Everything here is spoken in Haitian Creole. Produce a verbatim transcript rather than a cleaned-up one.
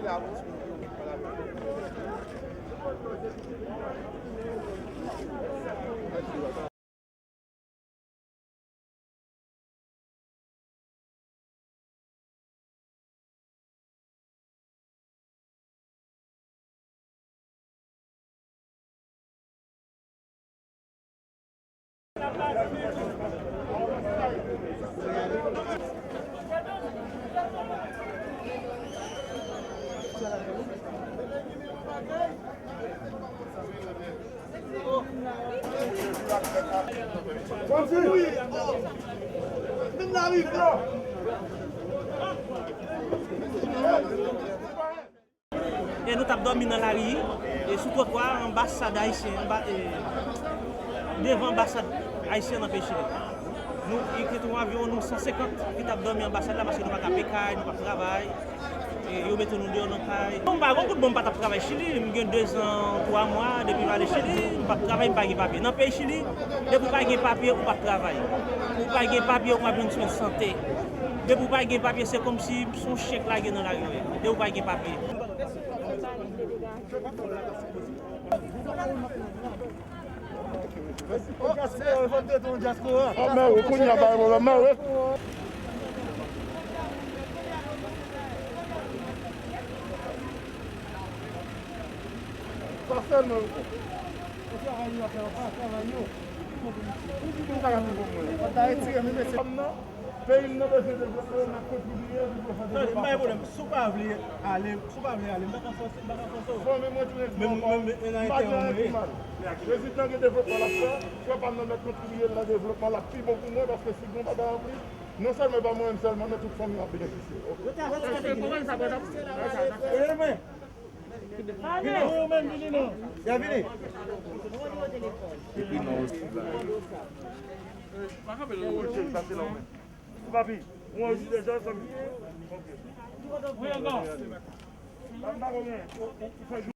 E nou t ap dòmi nan lari, e sou twotwa anbasad ayisyen, anba, e, devan anbasad ayisyen nan peyi Chili. Nou, e, te gen anviwon nou san senkant ki t ap dòmi anbasad la paske nou pa ka peye kay, nou p ap travay. E yo mete nou deyò nan kay. Bon, m pa gen kout bon, m pa t ap travay Chili. M gen dezan, twa mwa depi m ale Chili. M p ap travay, m pa gen papye. Nan peyi Chili, depi w pa gen papye, ou p ap travay. Ou pa gen papye, ou p ap jwenn swen sante. Depi w pa gen papye, se kòmsi se yon chen k lage nan lari w ye. Depi w pa gen papye. O dyaspora, fò n trete yon dyaspora. Ap mè ou kounye a bay pwoblèm mè ou. Sa sèlman yo fè. Travay yo, travay yo. Pou ki moun ta ka vin pou mwen? Fò ta retire men mesye. Peyi m nan bezwen devlopman, n ap kontribiye pou fè devlopman. Tande, m pa gen pwoblèm. Si w pa vle ale, si w pa vle ale, m pa ka fòse, m pa ka fòse w. Fò men mwen tounen. Men, men, men, men, m pa gen anyen pou m ale. Prezidan gen devlopman l ap fè, frè pa m nan mèt kontribiye nan devlopman l ap pi bon pou mwen, paske si gen yon bagay an plis, non sèlman e pa mwen menm sèlman, men tout fanmi m ap benefisye. Oke. Vini, ou menm, vini non. Ya vini. Epi non. Pa kanpe non. Oke, pase la ou menm. Papi, ou anrejistre deja, sa m. Oke. Wi, ankò. Pa m pa konnen.